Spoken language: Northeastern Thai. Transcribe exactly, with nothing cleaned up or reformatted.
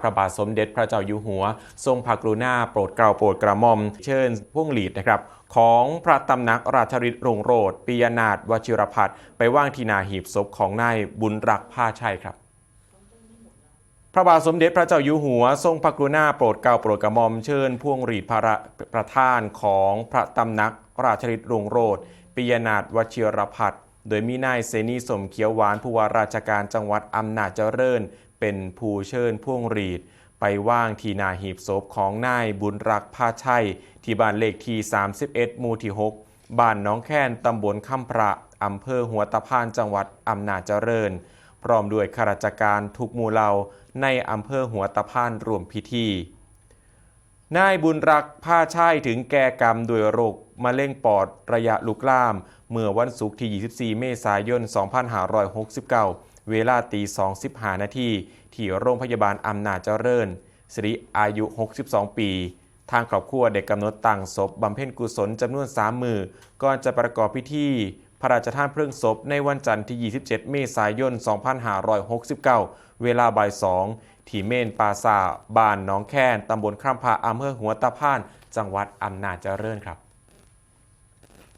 พระบาทสมเด็จพระเจ้าอยู่หัว ทรงพระกรุณาโปรดเกล้าโปรดกระหม่อมเชิญพวงหรีดนะครับ ของพระตำหนักราชฤทธิ์รุ่งโรจน์ ปิยนาถวชิรพัฒน์ ไปวางที่หน้าหีบศพของนายบุญรักษ์ ผ้าชัยครับ พระบาทสมเด็จพระเจ้าอยู่หัว ทรงพระกรุณาโปรดเกล้าโปรดกระหม่อมเชิญพวงหรีดพระประธานของพระตำหนักราชฤทธิ์รุ่งโรจน์ ปิยนาถวชิรพัฒน์ โดยมีนายเสนีสมเขียวหวาน ผู้ว่าราชการจังหวัดอำนาจเจริญ เป็นผู้เชิญพวงหรีดไปวางที่หน้าหีบศพของนายบุญรักษ์ ผ้าชัย ที่บ้านเลขที่ สามสิบเอ็ด หมู่ที่ หก บ้านหนองแคน ตำบลคำพระ อำเภอหัวตะพาน จังหวัดอำนาจเจริญ พร้อมด้วยข้าราชการทุกหมู่เหล่าในอำเภอหัวตะพานร่วมพิธี นายบุญรักษ์ ผ้าชัย ถึงแก่กรรมด้วยโรคมะเร็งปอดระยะลุกลาม เมื่อวันศุกร์ที่ ยี่สิบสี่ เมษายน สองพันห้าร้อยหกสิบเก้า เวลาตี สอง สิบห้า นาที ที่โรงพยาบาลอำนาจเจริญ สิริอายุ หกสิบสอง ปี ทางครอบครัวได้กำหนดตั้งศพบำเพ็ญกุศลจำนวน สาม มื้อ ก่อนจะประกอบพิธีพระราชทานเพลิงศพในวันจันทร์ที่ ยี่สิบเจ็ด เมษายน สองพันห้าร้อยหกสิบเก้า เวลาบ่าย สอง ที่เมนป่าช้าบ้านหนองแคน ตำบลคำพระ อำเภอหัวตะพาน จังหวัดอำนาจเจริญครับ